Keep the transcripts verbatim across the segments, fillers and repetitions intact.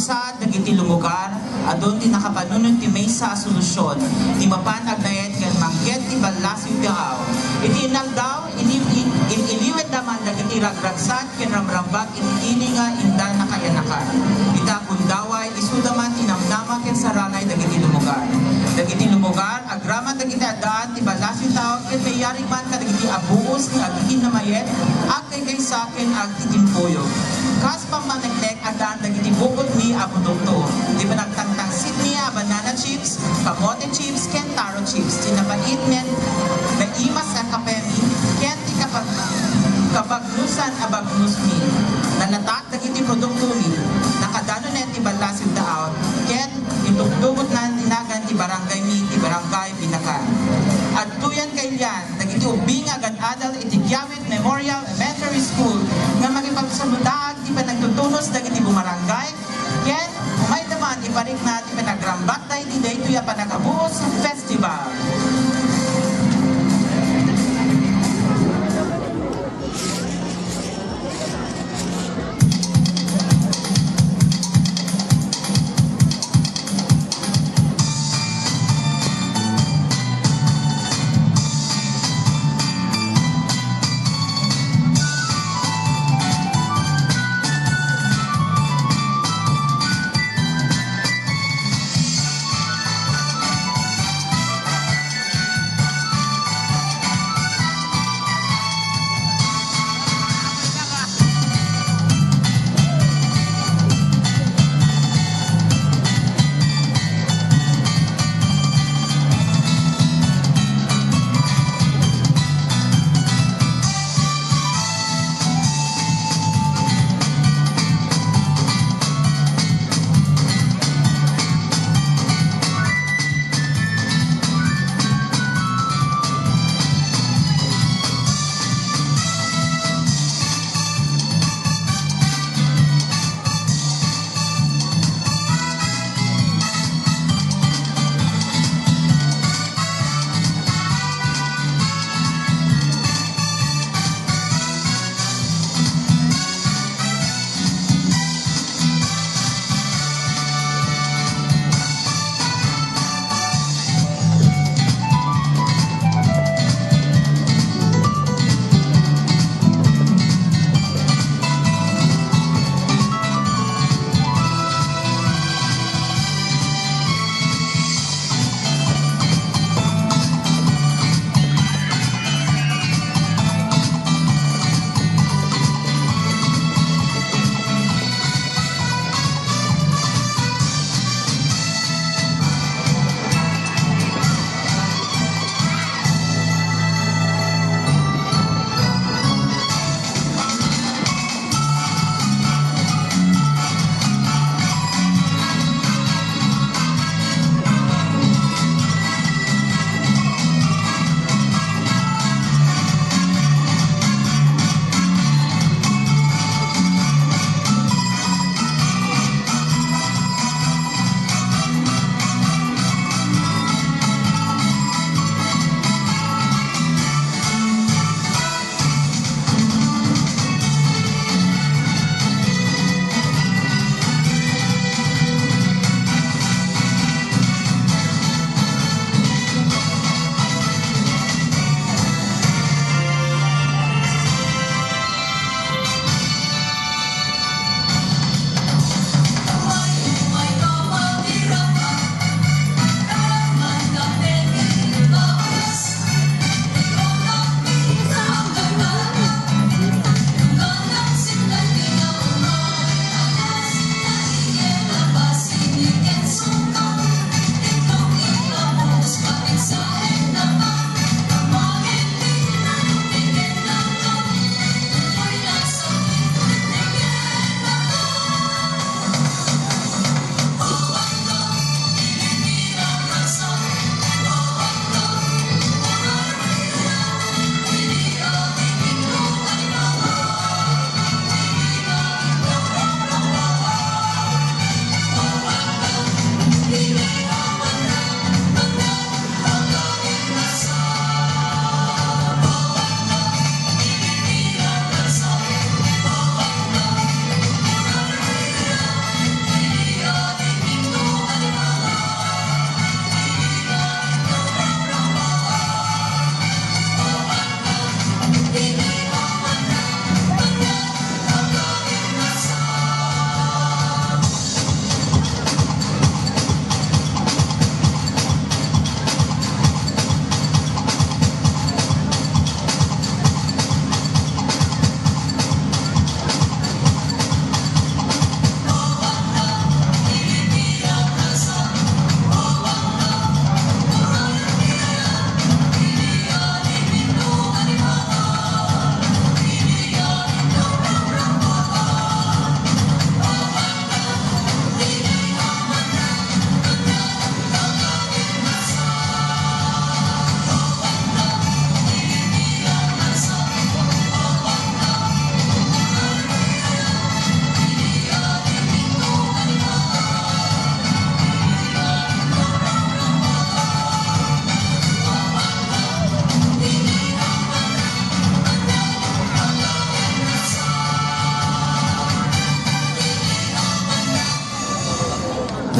Sa dagiti lumugar, adun ti nakapanunot ti maysa a solusyon, ti mapan agnaed ken mangted ti ballasiw ti aw. Iti inaldaw, ini-, in-, in-iliwedda man dagiti ragragsak ken ramrambak iti ili nga inda nakayanakan. Ita gundaway, isuda man ti namnama ken sarangay dagiti lumugar. Dagiti lumugar, agraman dagiti addaan ti ballasiw ti aw ket nayarig man kadagiti a buos nga agkikinnamayet, agkaykaysa ken agtitimpuyog. Kas pammaneknek, addaan dagiti bukod mi a produkto. Ti panagtangtangsit mi a banana chips, kamote chips, ken taro chips. Ti napait men naimas a kape mi, ken ti kapag-, kabagnusan a bagnus mi. Nalatak dagiti produkto mi. Nakadanon ti ballasiw ti aw, ken itugtugot na ti nagan ti barangay mi, ti barangay Binacan. Adtoyen kailian dagiti ubing nga agan-adal iti Kiawit Memorial Elementary School nga makipagsalutaag ti panagtutunos dagiti bumarangay ken umayda man iparikna ti panagrambakda iti daytoy a pannakabuos festival.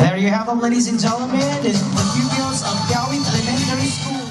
There you have them, ladies and gentlemen, the, the pupils of Piawit Elementary School.